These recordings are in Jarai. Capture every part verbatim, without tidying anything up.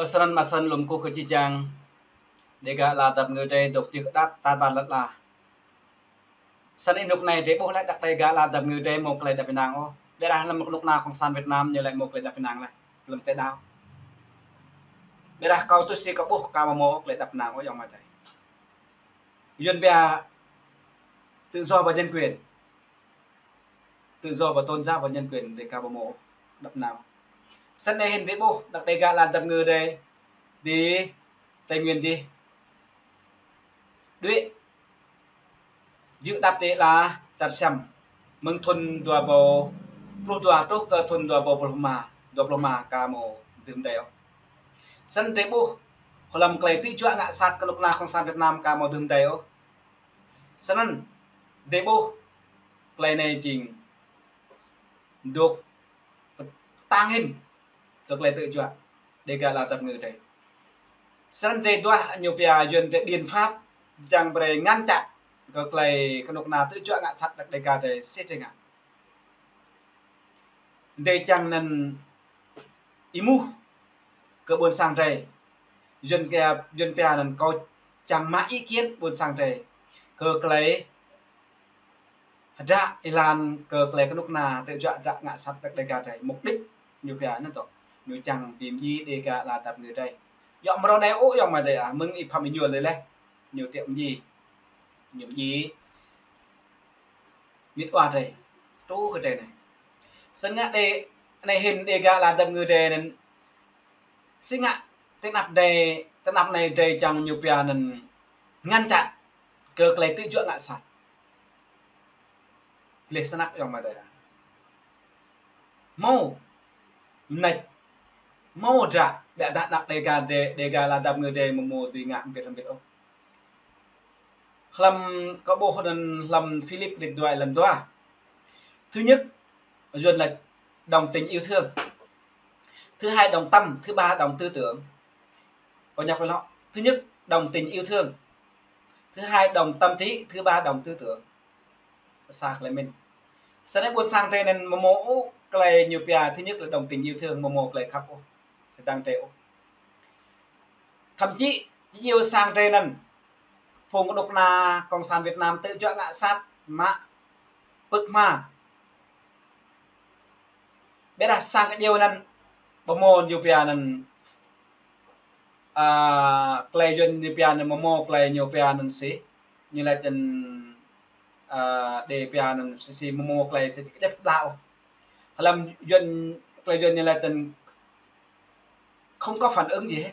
Snăn mă snăn lŏm kơkuh kơ jih jang Dega ala dăp ngư drei dôk djơ̆ kơ đăp tar ƀar lăn ala. Snăn ênuk anei drei ƀuh leh đăk Dega ala dăp ngư drei mâo klei đăp ênang ôh. Ƀiădah hlăm knŭk kna Cộng sản Việt Nam ñu lĕ mâo klei đăp ênang leh, hlăm tơdơi. Ƀiădah kâo tui si kâo ƀuh kâo amâo mâo klei đăp ênang ôh, ayŏng amai adơi. Yuăn pia tự do và nhân quyền. Tự do và tôn giáo và nhân quyền drei kâo amâo mâo đăp ênang. Snăn anei hĭn drei ƀuh đăk Dega ala dăp ngư drei ti Tây Nguyên dih. Đuĕ djơ̆ đăp ti ala čar Siăm mơ̆ng thŭn dua êbâo pluh dua truh kơ thŭn dua êbâo pluh êma, dua pluh êma ka mâo dưm đei ôh. Snăn drei ƀuh hlăm klei tư̆ juă ngă sat knŭk kna Cộng sản Việt Nam ka mâo dưm đei ôh. Snăn drei ƀuh klei anei jing dôk tăng hĭn kơ klei tư̆ juă Dega ala dăp ngư drei. Snăn drei duah ñu pia Yuăn pia biện pháp čiăng brei ngăn chặn kơ klei knŭk kna tư̆ juă ngă sat đăk Dega drei sĭt drei ngă. Drei čiăng anăn êmuh kơ ƀuôn sang drei. Yuăn pia, Yuăn pia anăn kâo čiăng mă ý kiến ƀuôn sang drei kơ klei hdră êlan kơ klei knŭk kna tư̆ juă hdră ngă sat đăk Dega drei. Mục đích ñu pia anăn tŏ ñu čiăng bi mdjiê Dega ala dăp ngư drei. Yua mrâo anei ôh ayŏng amai adơi ah, mơ̆ng Y Phạm Êñuôl leh, ñu tiŏ mdjiê. Ñu mdjiê mĭt wa drei, truh kơ drei anei. Snăn ngă drei anei hĭn Dega ala dăp ngư drei anăn si ngă ti anăp drei, ti anăp anei drei čiăng ñu pia anăn ngăn chặn kơ klei tư̆ juă ngă sat. Leh snăk ayŏng amai adơi ah. Mâo mnêč, mâo hdră, ƀiădah anăp Dega drei, Dega ala dăp ngư drei amâo mâo dưi ngă mbĭt mbĭt ôh. Hlăm kâo ƀuh anăn hlăm Philip rĭt dua êlan dua. Thứ nhất, Yuăn lač đồng tình yêu thương. Thứ hai, đồng tâm. Thứ ba, đồng tư tưởng. Kâo ñăp lŏ. Thứ nhất, đồng tình yêu thương. Thứ hai, đồng tâm trí. Thứ ba, đồng tư tưởng. Sa klei mĭn. Snăn ƀuôn sang drei anăn amâo mâo ôh klei ñu pia thứ nhất là đồng tình yêu thương, amâo mâo klei khăp ôh kơ adăng drei ôh. Thậm chí, či djiêu sang drei anăn phung knŭk kna Cộng sản Việt Nam tư̆ juă ngă sat mă pưk hma. Ƀiădah sang kơ djiêu anăn amâo mâo ñu pia anăn, a, klei Yuăn ñu pia anăn amâo mâo klei ñu pia anăn si. Ñu lač anăn, a, đe pia anăn si si amâo mâo klei si si kđeh blah ôh. Hlăm Yuăn, klei Yuăn ñu lač anăn không có phản ứng gì hết.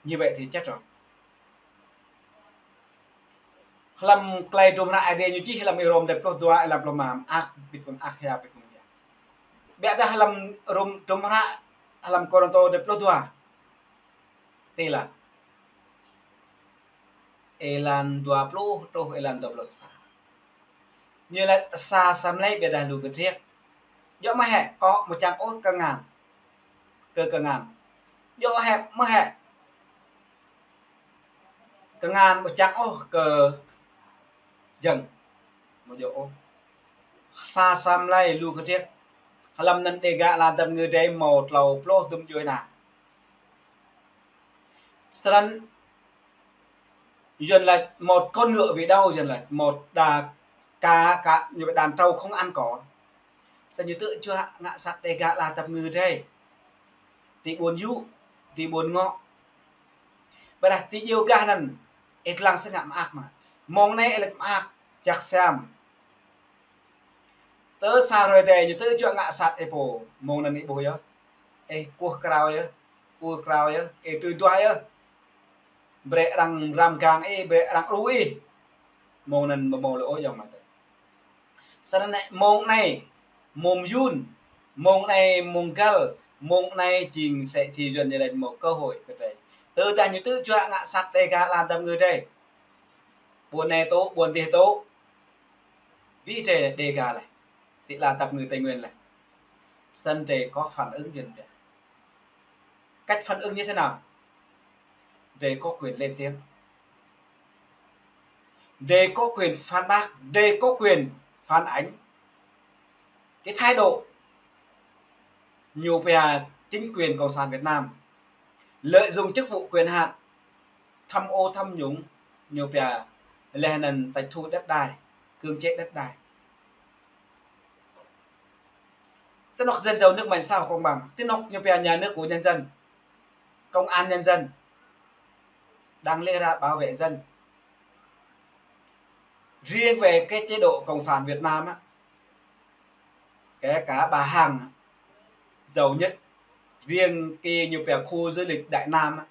Như vậy thì chết rồi. Hlăm klei hdruôm hră Aê Diê ñu čih hlăm Y-Rôm dua pluh dua êlan pluh êma, mơak bĭt mơak hia bĭt mơak hia. Ƀiădah hlăm Rôm, hdruôm hră hlăm Kôrantô dua pluh dua. Ti êlan, êlan dua pluh truh êlan dua pluh sa. Ñu lač sa sa mlei ƀiădah lu kơdriăk. Djŏ mơ̆ hĕ, kâo amâo čang ôh kơ kngan, kơ, kơ kngan. Djŏ hĕ, mơ̆ hĕ, kngan amâo čang ôh kơ jơ̆ng. Amâo djŏ ôh. Sa sa mlei lu kơdriăk. Hlăm anăn Dega ala dăp ngư drei mâo tlâo pluh dŭm djuê ana. Snăn Yuăn lač một con ngựa vì đau, Yuăn lač một đà, cả, cả, ñu đàn trâu không ăn cỏ. Snăn ñu tư̆ juă ngă sat Dega ala dăp ngư drei ti ƀuôn yŭ, ti ƀuôn ngŏ. Ƀiădah ti djiêu gah anăn, ih dlăng si ngă mơak mơ̆. Mông anei ih lač mơak, jak siam. Tơ sa hrơi adih ñu tư̆ juă ngă sat ih pô, mông anăn ih ƀuh yơh. Ih kuh krao yơh, ur krao yơh, ih tui duah yơh. Brei arăng răm gang ih, brei arăng đru ih. Mông anăn amâo mâo lĕ ôh ayŏng amai adơi. Snăn anei, mông anei, mông yŭn, mông anei, mông găl, mông anei jing msĕ si Yuăn ñu lač mâo cơ hội kơ drei. Tơdah ñu tư̆ juă ngă sat Dega ala dăp ngư drei. Ƀuôn anei tŭ, ƀuôn dih tŭ. Bi drei Dega leh. Ti ala dăp ngư Tây Nguyên leh. Snăn drei có phản ứng Yuăn drei. Cách phản ứng như thế nào? Drei có quyền lên tiếng. Drei có quyền phản bác, drei có quyền phản ánh cái thái độ ñu pia chính quyền Cộng sản Việt Nam Lợi dụng chức vụ quyền hạn, tham ô tham nhũng, ñu pia, laih anŭn tịch thu đất đai, cưỡng chế đất đai. Ti anŏ dân giàu nước mạnh xã hội công bằng, ti anŏ ñu pia nhà nước của nhân dân, công an nhân dân, Đảng lẽ ra bảo vệ dân. Riêng về cái chế độ Cộng sản Việt Nam á, kể cả bà Hằng giàu nhất, riêng cái ñu pia khu du lịch Đại Nam á,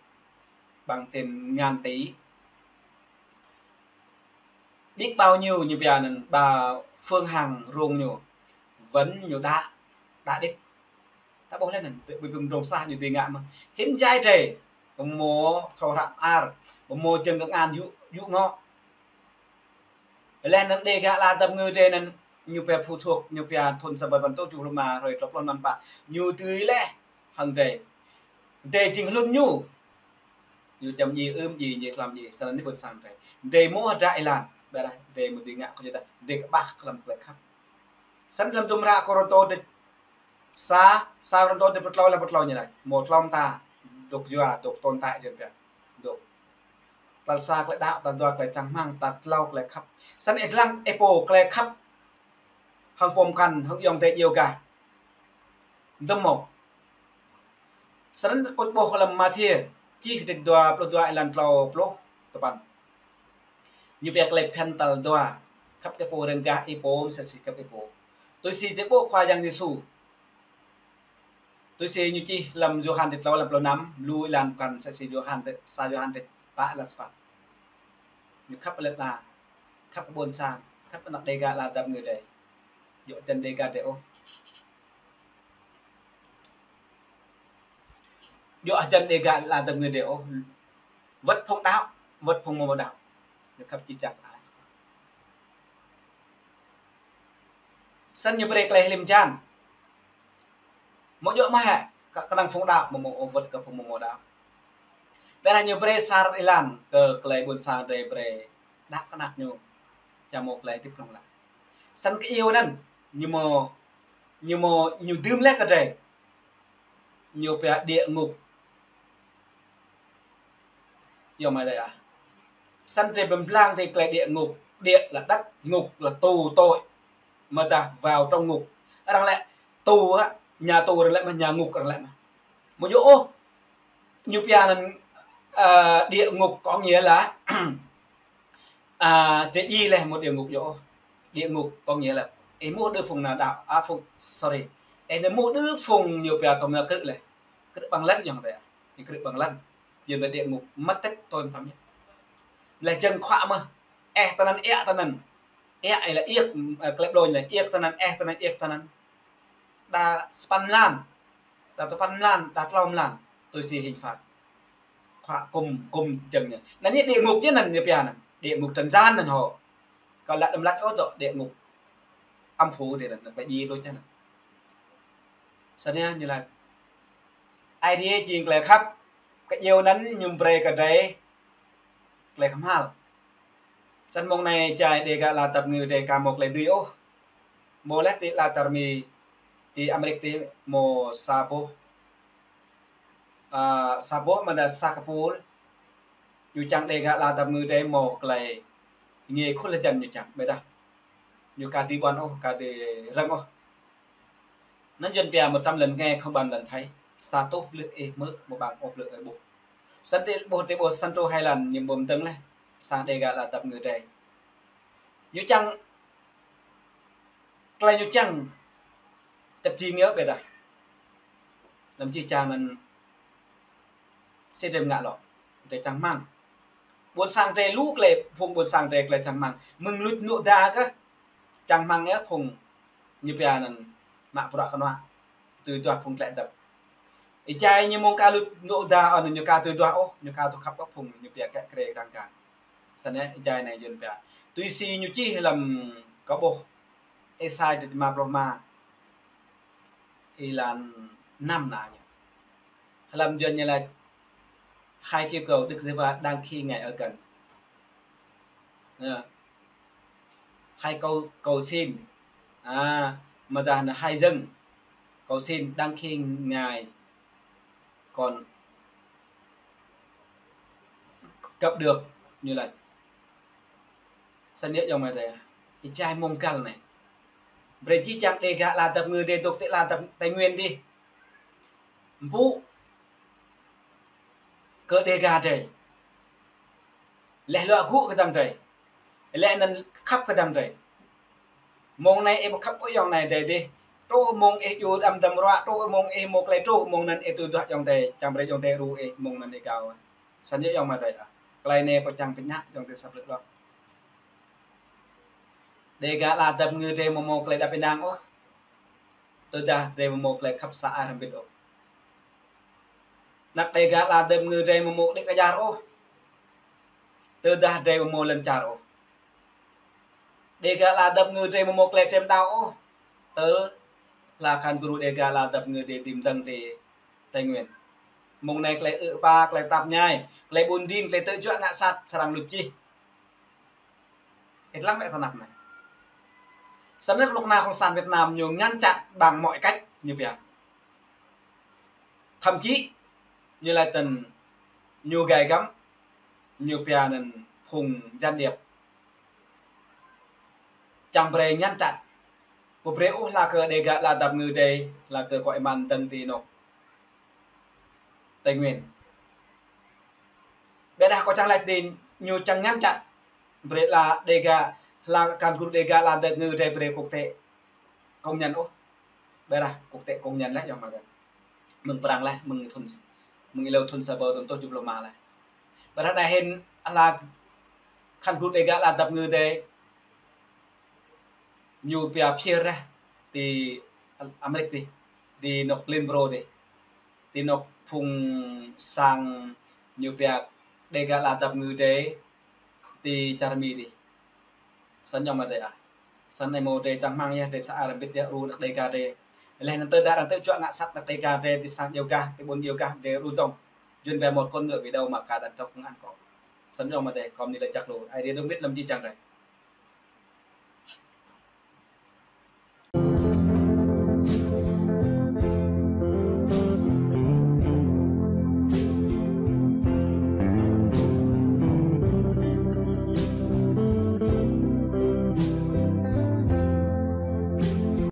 bằng tiền ngàn tỷ. Biết bao nhiêu ñu pia anŭn bà Phương Hằng rông ñu, vẫn ñu đa, đa đít. Ta ƀuh laih anŭn, ƀơi ƀing rông sah ñu dưi ngă mơ̆n. Hin jai drơi, pơmô thâo hră mơar, pơmô jơ̆ng công an yŭ, yŭ ngŏ. Laih anŭn Đêga Ala Dap Ngư drơi anŭn, ñu pia phu thuốc, ñu pia thun sa bơ̆t păn tŭ tơjuh pluh rơma, hrơi klâo pluh năm pă. Ñu dưi laih hăng drơi. Drơi jing hlŭn ñu. Ñu čăm ji ưm ji, ñu tlam ji, sa anŭn anai ƀôn sang drơi. Drơi mơ̆ hơdră êlan, ƀiădah drơi mơ̆ dưi ngă kơ jơta, drơi kơƀah kơ lăm klei khăp. Sa anŭn lăm dŭm hră Kôrintô drơi sa, sa Kôrintô drơi pluh klâo, lăm pluh klâo ñu laĭ. Mơ̆ tlâo mơta, dŏ yua, dŏ tồn tại jơ̆n pia. Dŏ. Tal sa klei đaŏ, tal dua klei čang rơmang, tal klâo klei khăp. Sa anŭn ih lăng, ih pô klei khăp. Hăng pô mơkăn, hăng ayŏng adơi djơ̆ gah. Dŭm mơ̆. Sa anŭn kơ ƀuh lăm Mathiơ, čih drơi dua pluh dua êlan klâo pluh tơpăn. Ñu pia klei phiăn tal dua, khăp kơ pô rơ̆ng gah ih pô, mơsĕ si khăp ih pô. Tui si drơi ƀuh Khua Yang Yêsu. Tui si ñu čih lăm Yôhan drơi klâo êlan pluh năm, lu êlan pơkŏn mơsĕ si Yôhan drơi, sa Yôhan drơi pă êlan sa păn. Ñu khăp lĕ la, khăp ƀôn sang, khăp ană Đêga Ala Dap Ngư drơi. Djơ̆ hơjăn Đêga drơi ôh. Djơ̆ hơjăn Đêga Ala Dap Ngư drơi ôh. Wơ̆t phung đaŏ, wơ̆t phung mơ̆ đaŏ. Ñu khăp či čăk ai. Sa anŭn ñu brơi klei hlim jan. Mơ̆ djơ̆ mơ̆ hĕ, kơ kơnang phung đaŏ, mơ̆ mơ̆ ôh wơ̆t kơ phung mơ̆ mơ̆ đaŏ. Ƀiădah ñu brơi sa rơ̆t êlan kơ klei ƀôn sang drơi brơi đaŏ kơnang ñu. Čang mơ̆ klei hơdip hlŏng lar. Sa anŭn kơ iâu anŭn, ñu mơ̆, ñu mơ̆, ñu dưm laih kơ drơi. Ñu pia địa ngục. Yua mơ̆ tơdah. Sa anŭn drơi pơblang drơi klei địa ngục. Địa là đất, ngục là tù tội. Mơ̆ tơdah vào trong ngục. Arăng laĭ tù á, nhà tù arăng laĭ mơ̆, nhà ngục arăng laĭ mơ̆. Mơ̆ djơ̆ ôh. Ñu pia anŭn, à, địa ngục có nghĩa là à, drơi djai laih mơ̆ địa ngục djơ̆ ôh. Địa ngục có nghĩa là, ih mơ̆ đơ phung ană đaŏ, à, phung, sorry. Ih anŭn mơ̆ đơ phung ñu pia tơm ană krư̆ laih. Krư̆ ƀăng lăn yơh tơ. Ih krư̆ ƀăng lăn. Yua anŭn địa ngục mất tích tôm tăm yơh. Laih jơ̆ng khua mơ̆. Ih tơ anŭn, iă tơ anŭn. Iă ih laĭ iĕk, à, klep lôn laih. Iĕk tơ anŭn, ih tơ anŭn, iĕk tơ anŭn. Đa sa păn mlan. Đa tơpăn mlan, đa klâo mlan, tui si hình phạt. Khua kŭm, kŭm jơ̆ng ñu. Anŭn ñu địa ngục ñu anŭn ñu pia anŭn. Địa ngục trần gian anŭn hŏ. Kâo laĭ đăm laĭ ôh dŏ địa ngục âm phủ drơi anŭn, anŭn pơdjai đôč anŭn. Sa anŭn ñu laĭ. Aê Diê jing klei khăp, kơ iâu anŭn ñu brơi kơ drơi klei kơhma̱l. Sa anŭn mông anai jai Đêga Ala Dap Ngư drơi ka mơ̆ klei dưi ôh. Mơ̆ laih ti ala čar Mi, ti Amêrik ti mơ̆ sa boh, à, sa boh mơ̆ đa sa kơpul. Ñu čang Đêga Ala Dap Ngư drơi mơ̆ klei ngê khul hơjăn ñu čang, ƀiădah ñu ka dưi ƀuăn ôh, ka dưi rơ̆ng ôh. Anŭn Yuan pia một trăm lần nghe không bằng lần thấy. Status blư̆ ih hmư̆, mơ̆ ƀăng ôh blư̆ ih ƀuh. Sa anŭn ti ƀuh, ti ƀuh Sancho Highland ñu ƀuh mơdơ̆ng laih. Sang Đêga Ala Dap Ngư drơi. Ñu čang, klei ñu čang, tơp jing yơh ƀiădah. Lăm jih jang anŭn si drơi ngă lŏ. Drơi čang rơmang. Ƀôn sang drơi lu klei, phung ƀôn sang drơi klei čang rơmang. Mơ̆ng luč nŭ đa kơ čang rơmang yơh phung ñu pia anŭn mă bruă kơnuă. Tui duah phung klĕ dăp. Ih jai ñu mơ̆ng ka luč nŭ đa anŭn ñu ka tui duah ôh, ñu ka tui khăp ôh phung ñu pia kĕ krê kang kang. Sa anai ih jai anai Yuan pia. Tui si ñu čih lăm kơ ƀuh Êsai drơi rơma pluh rơma. Êlan năm anai ñu. Hlăm Yuan ñu laĭ: Hãy kêu cầu Đức Giê-hô-va đang khi Ngài ở gần. Ơ. Hãy cầu, cầu xin. À, mơ̆ dah anai hãy dâng. Cầu xin đang khi Ngài còn cướp được, ñu laĭ. Săn yơh yŏng mơi tơi. Ih čai mông găl anai. Brơi či čang Đêga ala dăp ngư dê dŏ tơ ala dăp Tây Nguyên dih. Mpŭ kơ Đêga drơi. Laih luă gŭ kơdơ̆ng drơi. Laih anŭn khăp kơdơ̆ng drơi. Mông anai ih ƀu khăp ôh yŏng anai dơi dih. Truh mông ih djru đăm đăm ruă, truh mông ih mơ̆ tơlơi truh, mông anŭn ih tui duah yŏng adơi, čang brơi yŏng adơi rŭ ih, mông anŭn ih kâo. Săn yơh yŏng mơi tơi ah. Tơlơi anai kâo čang pơñă yŏng adơi sa blư̆ lŏ. Đêga ala dăp ngư drơi mơ̆ mơ̆ tơlơi đăp ih năng ôh. Tơdah drơi mơ̆ mơ̆ tơlơi khăp sa ai hrŏm bĭt ôh. Anăk Đêga ala dăp ngư drơi mơ̆ mơ̆ đĭ kơjar ôh. Tơdah drơi mơ̆ mơ̆ lŏn čar ôh. Đêga ala dăp ngư drơi mơ̆ mơ̆ tơlơi trem đao ôh. Tơl hla khăn gru Đêga ala dăp ngư drơi đĭ mơdơ̆ng tơ Tây Nguyên. Mông anai tơlơi ư̆ ƀă, tơlơi tap ñai, tơlơi ƀun đin, tơlơi tơjuă ngă sat, srăng luč čih. Ih lăng mĕ tơnap anai. Săn yơh kơnuk kơna Cộng sản Việt Nam ñu ngăn chặn bằng mọi cách ñu pia. Thậm chí ñu laĭ tơ̆n ñu gai găm, ñu pia anŭn phung gián điệp. Čang brơi ngăn chặn. Ƀu brơi ôh hla kơ Đêga ala dăp ngư drơi, hla kơ kơ ih mơ̆n dơ̆ng tơ anŏ Tây Nguyên. Ƀiădah kâo čang laĭ tơ̆n ñu čang ngăn chặn. Brơi hla Đêga, hla khăn gru Đêga ala dăp ngư drơi brơi quốc tế công nhận ôh. Ƀiădah quốc tế công nhận laih yŏng mơi tơi. Mơ̆ng Prăng laih, mơ̆ng thŭn, mơ̆ng ih lâo thŭn sa rơbâo tơjuh pluh rơma laih. Ƀiădah anai hĭn hla khăn gru Đêga ala dăp ngư drơi ñu pia phier rah tơ Amêrik dih, tơ anŏ Lynbro dih, tơ anŏ phung sang ñu pia Đêga ala dăp ngư drơi tơ čar Mi dih. Săn yŏng mơi tơi ah. Săn anai mơ̆ drơi čang rơmang yơh, drơi sa ai hrŏm bĭt yơh, rŭ anăk Đêga drơi. Laih anŭn tơdah arăng tơjuă ngă sat anăk Đêga drơi tơ sang iâu gah, tơ ƀôn iâu gah drơi rŭ dơ̆ng. Yuan về một con ngựa vì đâu mà cả đàn trống không ăn cỏ. Săn yŏng mơi tơi, kâo mơ̆n laĭ čăk lu. Ơi Adai dŏ mĭt lăm či čang drơi.